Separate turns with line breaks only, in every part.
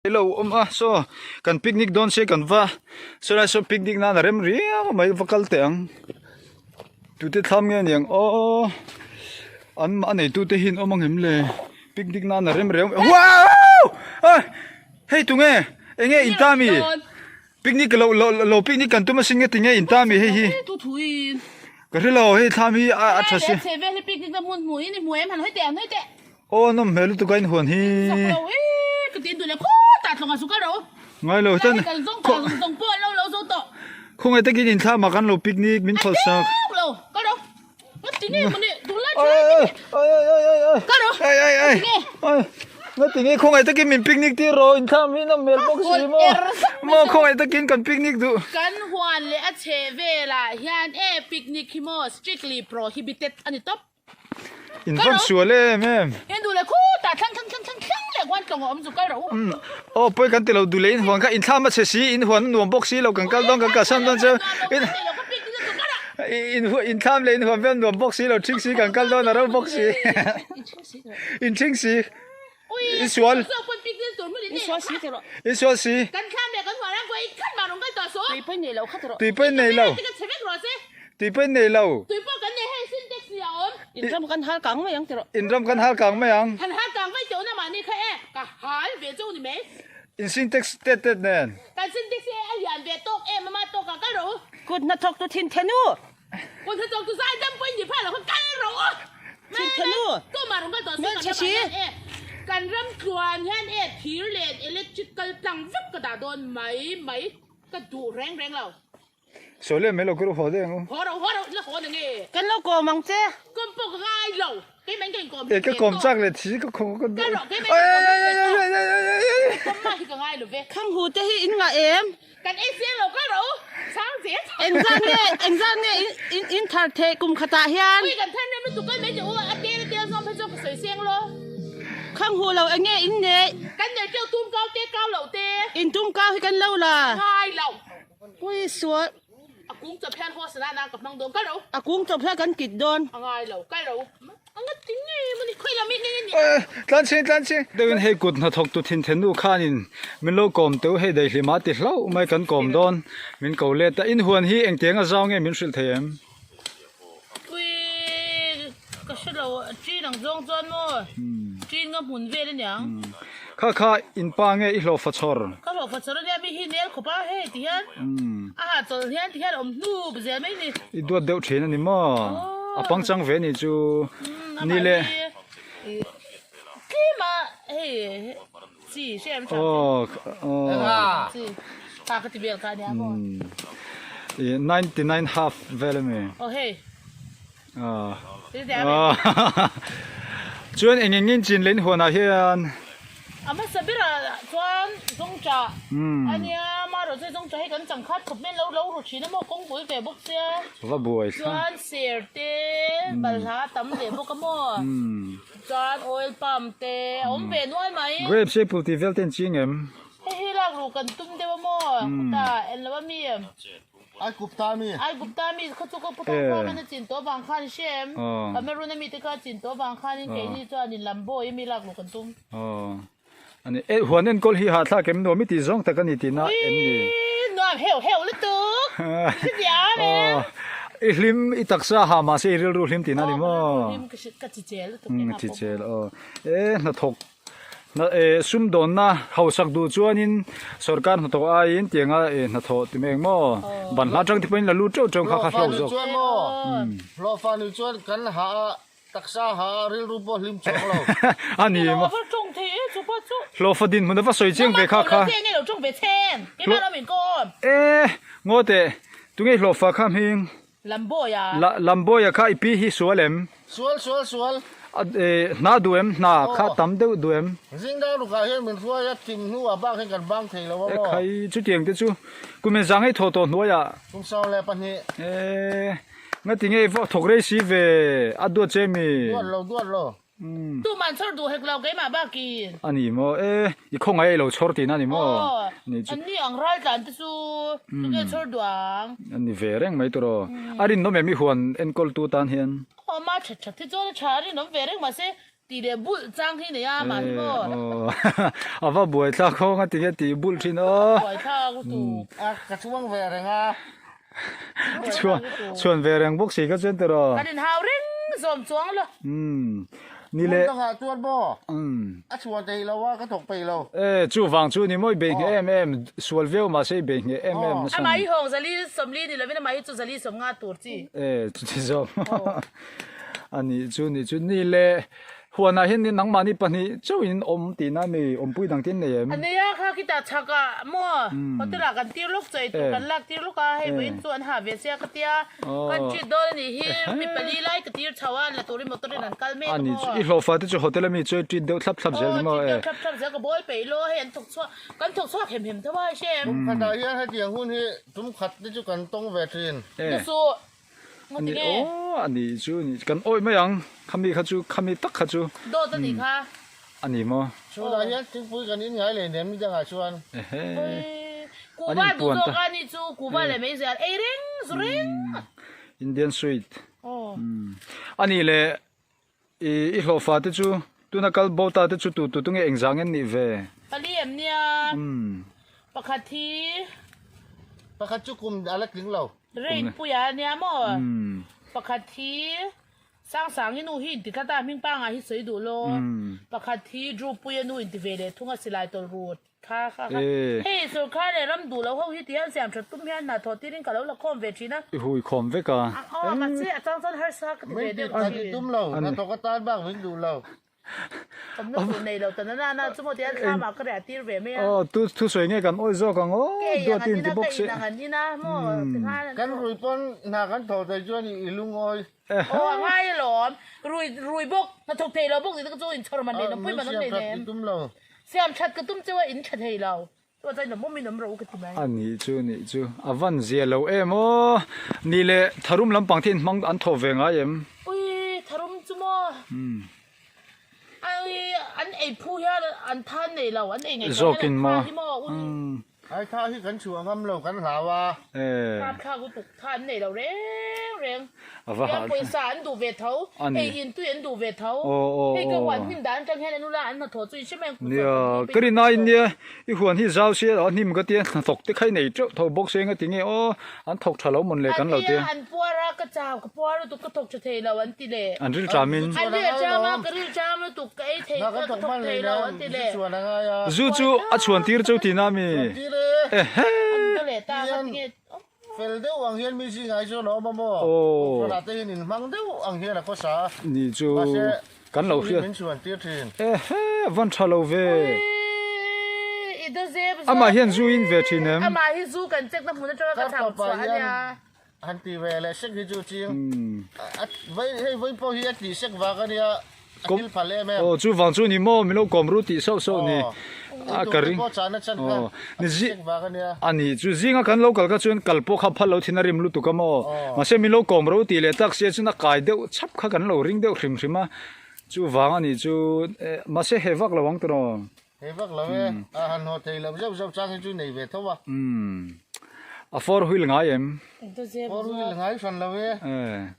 Lo awm a saw kan picnic dawn se kan va sawlai saw picnic nan a rem riau mai va kal teh ang tute thlam nge niang aw an a nei tute hi an awm ang em le picnic nan a rem riau wow a hei tunge enge in ta mi picnic lo lo lo picnic kan tum asin nge tinge in ta mi hei hi ka hre lo hei thlam hi a tha si Aw nawm hmel lutuk a inhuan hi. Ngai lo chuan khawngaih takin inthlam ah kan lo picnic min phal sak. Ngatinge khawngaih takin min picnic tir rawh inthlam hi nawm hmel bawk si maw. Maw khawngaih takin kan picnic duh.
Kan huan leh a chheh velah hian e picnic hi maw strictly prohibited a ni tawp.
In van sual em em.
In duh leh khutah thlang thlang thlang thlang thlang leh khuan tlawng a awm chu kal rawh u.
Aw pawi kan ti lo duh leh in huan kha in thlam a chhe si in huan a nuam bawk si lo kan kal dawn kan kalsan dawn chu in in in thlam leh in huan vel nuam bawk si lo thing si kan kal dawn a ro bawk si in thing si in sual in sual si tui pawh in nei lo. Tui pawh in nei lo.
Tui pawh kan nei hei sintex ni a awm.
In ram kan hal kang mai ang ti rawh.
In ram kan hal kang mai ang.
Han hal kang mai teuh na mahni kha e ka hal ve chauh ni mai.
In sintex tet tet nen.
Kan sintex hi a lian ve tawk em ama tawk ah kal rawh u.
Kut hnathawk tu thin the nu.
Kut hnathawk tu zai dam pawh in ni phah lo kha kal rawh u.
Thin the nu.
Tumah rawn kal tawh se kan ram ah hian e kan ram tluan hian e thir leh electric kal tlang vek ka dah dawn mai mai ka duh reng reng lo.
Sawi leh mai lo ka ru haw daih ang u.
Haw ro haw ro la haw na nge.
Kan lo kawm ang che.
Kawm pawh ka ngai lo. Keimah in ka inkawm
E ka kawm chak leh thi ka khaw ka
Ka rawh keimah in ka kawm leh tawh. Kawm mah hi ka ngai lo ve.
Khang hu te hi in ngah em?
Kan ei chiang lo ka rawh u. Chang zel.
Engzat nge engzat nge in in thar theh kum khatah hian.
Ui kan thar nem lutuk kal mai teh u a tel a tel zawng phei chuan ka sawi seng lo.
Khang hu lo enge in nei?
Kan nei teuh tum kau te kau loh te.
In tum kau hi kan lo la.
Ngai lo.
Pui sual.
A kung chawp hian haw sana nan ka hmang dawn kal ro.
A kung chawp hian kan kit dawn.
A ngai lo kal ro. A nga ti nge mawni khawi lam hi nge nge ni.
Tlan ching tlan ching. Deuhin hei kut hnathawk tu thin then nu khanin min lo kawm teuh hei daihlim a ti hlauh mai kan kawm dawn min ko let a in huan hi engtiang a zau nge min hrilh thei em?
Pui ka hre lo ṭin ang zawng chuan maw ṭin nga hmun vel aniang.
Kha kha in pa nge i hlawhfa chhawr?
Ka hlawhfa chhawr ania mi hi nel khawp a hei ti hian a hah chawlh hian ti hian a awm hnup zel mai ni.
I duat deuh ṭhin ani maw? A pangchang ve ni chu ni le.
Tlem a hei chi hriam tha.
Aw aw.
Chi kha ka ti vel kha ania maw.
I 99 half vel ami.
Aw hei.
Aw. Chuan eng eng in chin leh in huanah hian.
A hmasa berah chuan zawngṭah a nia, amaherawh chu zawngṭah hi kan changkhat khawp mai lo lo ru thin a maw kawngpui ve bawk sia.
Va buai thla.
Chuan ser te balhla a tam ve bawk a maw. Chuan oil palm te a awm ve nual mai.
Grapes apple tih vel te an ching em?
Hei hi lak ruh kan tum deuh a maw? Khutah en lo a mi?
Ai Gupta mi.
Ai Gupta mi kha chu ka pu thang khuam in a chin tawh avang khan i hre em? Cameroon a mi te kha a chin tawh avang khanin keini chuan in lambawi a mi lak luh kan tum.
Aw. Ani e huan enkawl hi hahthlak em nuam i tih zawng tak a ni tihna em ni?
Uii nuam heuh heuh lutuk. I hrethiam em?
Aw. I hlim i taksa ha mahse i rilru hlim tihna a ni maw?
Aw ka rilru hlim ka chi chel lutuk engah pawh.
Chi chel aw. E hnathawk Sumdawnna hausak duh chuanin sorkar hnathawh aiin tianga hnathawh ti mai ang maw? Ban hla atang te pawhin la lut teuh teuh kha kha hlawk zawk.
Hlawhfa ni chuan kan ha a, taksa ha a, rilru pawh hlim chhuak lo.
A ni maw? Hlawhfa dinhmun a va sawi chiang ve kha kha. E ngaw teh, tunge hlawhfa kha hming?
Lambawi-a.
Lambawi-a kha i pi hi sual em?
Sual, sual, sual.
A e hna duh em? Hna kha tam deuh duh em?
Zingdang rukah hian min hruai a, thim hnuah bak hian kan bang thei lo a maw?
E khai, chutiang te chu kum in zang ei thaw tawh hnuaiah.
Kum 12.
E, ngati nge i va thawk rei si ve, a duat che mi?
Duat lo, duat lo.
Tuman chhawr duh hek lo keimah bakin.
A ni maw e, i khawngaih ei lo chhawr tihna a ni maw?
Aw, an ni ang ral tlan te chu tunge chhawr duh ang?
A ni ve reng mai tur aw. A rinawm em i huan enkawl tu tan hian?
Aw, ma that that hi chuan a tha a rinawm ve reng mahse. Tih leh bulh chang hi nei a mah hi maw.
A va buai thlak ho nga tinge tih bulh thin aw.
Buai thlak lutuk.
A ka chuang ve reng a.
Chuan chuan ve reng bawk si ka chuan tiraw.
Kan inhau reng zawm chuang lo.
Umm ni le.
Hmun dangah chuan maw a chhuan thei lo a ka thawk peih lo.
E chuvang chu ni maw i bei ngheh em em sual viau mahse i bei ngheh em em nasa.
Amah hi hawng zali 40 ni lovin amah hi chu zali 50 tur chi.
E chuti zawk. A nih chu nih chu ni le huanah hian nangmahni pahnih chauhin awm tihna a mi awmpui dang te in nei em?
A nei a kha khitah chhakah maw hotel ah kan tir lawk chawi tur kan lak tir lawk a hei vawiin chu an ha ve sia ka tia kan treat dawn a nih hi mi pali lai ka tir chho a la turin motor in an kal mek a maw.
A nih chu i hlawhfa te chu hotel ami chu treat deuh thlap thlap zel ni maw e.
Aw treat deuh thlap thlap zel ka bawl peih lo hei an thawk chhuak kan thawk chhuak hem hem tho a hei hrem.
Tum khatah hian hetiang hun hi tum khat te chu kan tawng ve thin.
Chu
Ani aw ani chu ni kan awih mai ang khami kha chu khami tak kha chu
dawt ani kha
ani maw
chhunah hian thingpui kan in ngai leh nem ni dangah chuan
ehe
kuva duh zawk a ni chu kuva leh mai zel ei reng zu reng
Indian sweet ani leh i i hlawhfa te chu tuna kal bo ta te chu tu tu tunge engzang en nih ve
pali em nia pakhat hi
pakhat chu kum ala tling lo
Rain puia ania maw pakhat hi Sangsangi nu hi inti tlat a hming pangah hi sawi duh lo pakhat hi Drew puia nu inti ve leh thung a silai tawlh rut kha kha kha hei sorkar leh ram duh lo ho hi ti hian siam that tum hian hna thawh tirin ka lo la khawm ve thin a.
I hui khawm vek a.
Aw mahse a chang chuan harsa ka ti ve deuh
thin. Min tum lo hnathawk atan bak min duh lo.
Awmna tur nei lo ta na na chu maw tihian thlam ah ka riah tir ve mai a.
Aw tu thusawi nge kan awi zawk ang aw duat in ti bawk se.
Ka in ang an in a maw tikhan
Kan rui pawn hna kan tho thei chuan i lungawi.
Aw a ngai alawm rui rui bawk hnathawk thei lo bawk tih te chu inchhawr man nei lo pui man awm nei nem. Siam that ka tum cheu a in tha thei lo. Chuan chuan awm awmin awm rawh u ka ti mai.
A nih chu nih chu a van zia lo em aw. Ni leh tharum lampang te in hmang an thawh ve ngai em?
Ui tharum chu maw. Ai an ei phu hian an than nei lo an ei ngaihtuah hian an tha hi maw ui.
Ai tha hi kan chhuah ngam lo kan hlau a.
Tha thlak lutuk tha an nei lo reng reng. Hian pawisa an duh ve tho, ei in tui an duh ve tho. Hei ka huan hnim dan atang hian an ula an hnathawh chu in hre mai ang.
Nia, ka rin aiin nia i huan hi zau sia a hnim ka tia hnathawk te kha i nei teuh tho bawk se enga ti nge aw an thawk tha lo mawn le kan lo tia.
An puar a ka chau ka puar lutuk ka thawk tha thei lo an ti le.
An ril ṭamin.
An ril ṭam a ka ril ṭam lutuk ka ei thei ka thawk thei lo an ti le.
Zu chu a chhuan tir cheu tihna mi? Ehe.
An do leh ta ka ti nge.
Fel deuh ang hian mi zingah hi chuan a awm a maw? Kawngkhawlah te hian inhmang deuh ang hian a khawsa a.
Ni chu kan lo hriat.
Mahse, min chhuan tir thin.
Ehe, van tha lo ve. Amah hian zu in ve thin em?
Amah hi zu kan check na hmun atanga ka chhang chhuah a nia.
Han ti ve leh sek hi chu chiang. Hei vawi pawh hi a tih sek vak a nia. A thil phal em em.
Aw chu vang chu ni maw min lo kawm ru tih sauh sauh ni. A ka ring. Aw ni zi a ni chu zinga kan lo kal kha chuan kal pawh kha phal lo thin a rim lutuk a maw. Mahse min lo kawm ru tih leh tak sia chuan a kai deuh chhap kha kan lo ring deuh hrim hrim a. Chu vang a ni chu mahse he vak lo ang tawh.
He vak lo e, a han haw thei lo zeuh zeuh chang hi chu nei ve tho a.
Umm. A four wheel ngai em?
Four wheel ngai hran lo e.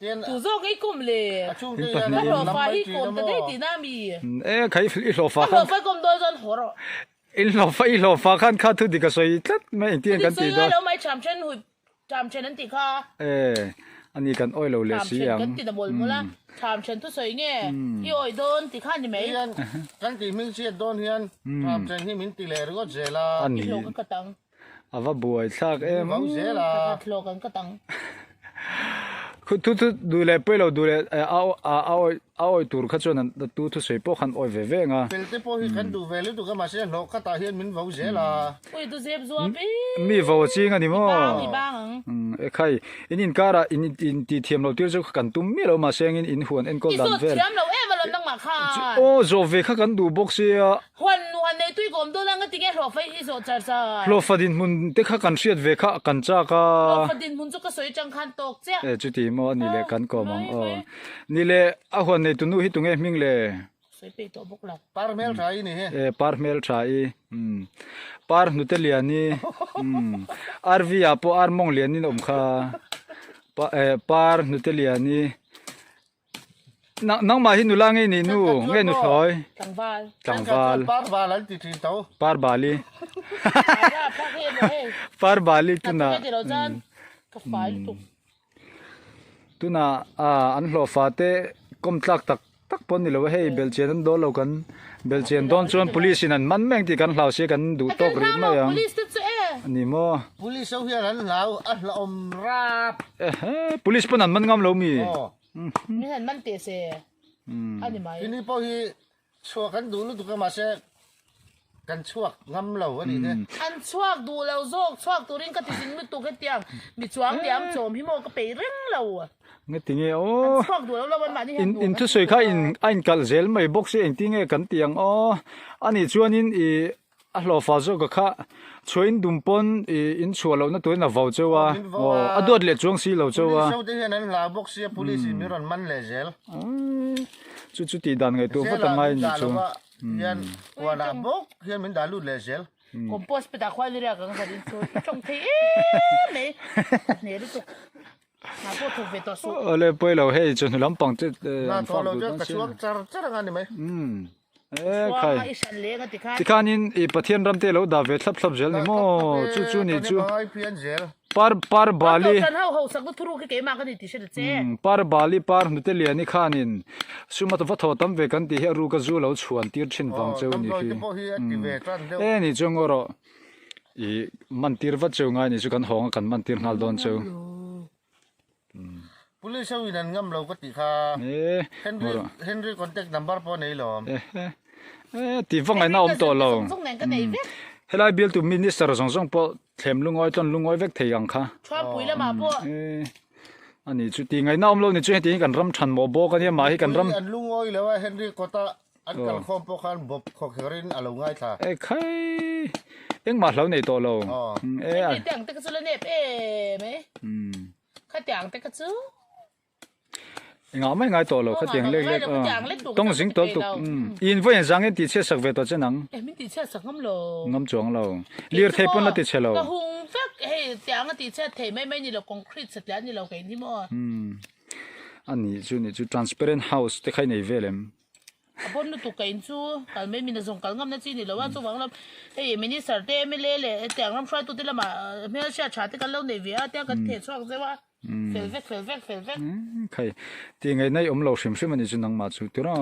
Tin.
Tu zawk i kum le.
A chhungte hian an lam mai thin a maw.
Ka hlawhfa hi kum ta daih tihna a mi?
E khai i hlawhfa
khan. Ka hlawhfa i kum dawn chuan haw rawh.
I hlawhfa i hlawhfa khan kha thu dik a sawi tlat mai engtin kan tih dawn.
Thu dik sawi ngai lo mai ṭham ṭhen hui Ṭham ṭhen an tih kha.
E, ani kan awih lo leh si ang.
Ṭham ṭhen kan ti na mawlh mawlh a, ṭham ṭhen thusawi nge i awih dawn tih kha ni mai.
Hian kan tih hming chhiat dawn hian ṭham ṭhen hi min ti leh ringawt zel a.
Ani.
I hlawk an ka tang.
A va buai thlak em.
Vau zel a.
Ka hlawk an ka tang.
Khu thu thu duh leh pawi lo duh leh a a awih A awih tur kha chuan an tu thusawi pawh khan awi ve ve ang a.
Fel te pawh hi kan duh ve lutuk a mahse hlawh khatah hian min vo zel a.
Ui du zep zuap i.
Mi vo a ching a ni maw?
I bang i bang ang.
E khai, in inkarah in in tih thiam lo tir chu kan tum miah lo mahse engin in huan enkawl dan vel.
I zawt thiam lo em alawm nangmah khan.
Aw zawh ve kha kan duh bawk sia.
Huan huan nei tui kawm dawn ang ti nge hlawhfa hi zawh char char.
Hlawhfa dinhmun te kha kan hriat ve kha kan chak a.
Hlawhfa dinhmun chu ka sawi atang khan tawk chiah.
E chuti maw a ni leh kan kawm ang aw. Ni le a huan nei tunu hi tunge hming le?
Sawi peih tawh bawk lo.
Par hmel tha i ni hi.
E par hmel tha i. Umm. Par hnute lian i. Umm. RV ah pawh ar mawng lian in awm kha. Pa e par hnute lian i. Nangmah hi nula nge ni nu nge nuthlawi?
Tlangval.
Tlangval.
Parval an ti thin tho.
Parbali. Parbali tuna. Tuna an hlawhfa te kawm tlak tak tak pawh ni lo a hei belchian an dawl lo kan belchian dawn chuan police in an man mek tih kan hlau sia kan duh tawk rih mai ang ani maw.
Police ho hian an hlau a hlauhawm rap.
Police pawn an man ngam lo mi.
Min han man teh se a ni mai.
Tini pawh hi chhuak an duh lutuk a mahse kan chhuak ngam lo a ni te.
An chhuak duh lo zawk chhuak turin ka ti zing lutuk hetiang mi chuang liam chawm hi maw ka peih reng lo.
Nge ti nge aw.
An chhuak duh lo lo an mahni hian duh.
In thusawi kha in a inkalh zel mai bawk si engtin nge kan ti ang aw. Ani chuanin i A hlawhfa zawk a kha chhuain dum pawn i in chhuah lohna turin a vau cheu a, aw a duat leh chuang si lo cheu a.
Police ho te hian an hlau bawk sia police in min rawn man leh zel.
Chu chu tih dan ngaihtuah vat a ngai ni chu.
Hian huanah bawk hian min dah lut leh zel.
Compost pet ah khuan i riak ang zan in chu i tawng thei em mai hne lutuk. Hna pawh thawk ve tawh suh.
Awle pawi lo hei chawhnu lampang te
an fak duh dawn sia. Hna thawh lo chu ka chhuak char char ang a ni mai.
E khai. Tikhanin i Pathian ram te lo dah ve thlap thlap zel ni maw? Chu chu ni chu. Par par bali. Par bali par hnute liani khanin suma va thaw tam ve kan tih hi a ruka zu lo chhuan tir thin vang cheu ni hi. E ni chu ngaw rawh. I man tir vat cheu ngai ni chu kan hawng a kan man tir nghal dawn cheu.
Police ho in an ngam lo ka tih kha. Henry Henry contact number pawh nei lawm.
Eh ti va ngaihna awm tawh lo. Helai bialtu minister zawng zawng pawh thlem lungawi tlawn lungawi vek thei ang kha.
Thuampui lamah pawh.
Ani chu ti ngaihna awm lo ni chu heti hi kan ram than mawh bawk ania mah hi kan ram.
An lungawi lo a Henry kawta an kal khawm pawh khan bawp khawk kherin a lo ngaithla.
E khai engmah hlo nei tawh lo.
E a. Hetiang te kha chu la nep em e. Khatiang te kha chu.
Engah mai ngai tawh lo khatiang lek lek a. Tawng zing tawh tuk. In vawiin zangin tih chhiat sak ve tawh che nang.
E min tih chhiat sak ngam lo.
Ngam chuang lo. Lirthei pawn la ti chhe lo.
Ka hung vek hei tiang a tih chhiat thei mai mai ni lo concrete satliah ni lo kei ni maw.
Ani chu ni chu transparent house te kha i nei vel em.
A pawn lutuk ka in chu kal mai min a zawng kal ngamna chi ni lo a, chuvang lam hei minister te mla leh hetiang ram hruaitu te lamah hmelhriat tha te kan lo nei ve a tia kan theh chhuak zeuh a, fel vek fel vek fel vek.
Khai ti ngaihna i awm lo hrim hrim a nih chu nangmah chu tir a,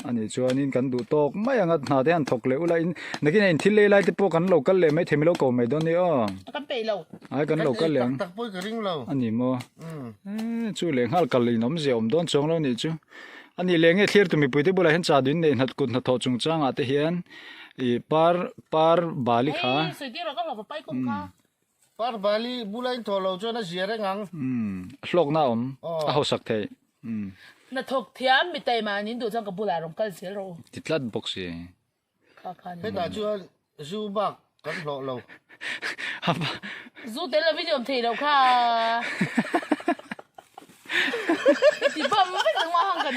a nih chuanin kan duh tawk mai ang a hna te han thawk leh ula in nakin a in thil lei lai te pawh kan lo kal leh mai thei milo ko mai dawn ni aw.
Kan peih lo.
Ai kan lo kal leh ang.
Tak tak pawh ka ring lo.
A ni maw? Chu leh nghal kal in awmzia awm dawn chuang lo nih chu. A nih leh nge thlirtu mipuite bulah hian cha duin neih hnat kut hnathawh chungchangah te hian ih par par bali kha.
Hei sawi tir rawh ka hlawh papai kum kha.
Par bali bula in thawh lo chuan a zia reng ang.
Umm hlawkna a awm a hausak theih umm.
Hnathawk thiam mi taima an in duh chuan ka bulah rawn kal zel rawh u.
Ti tlat bawk si.
Kha kha ni.
Hetah chuan zu bak kan hlawh lo.
Zu tel lovin i awm thei lo kha. I ti bam vek ang mah hang kan.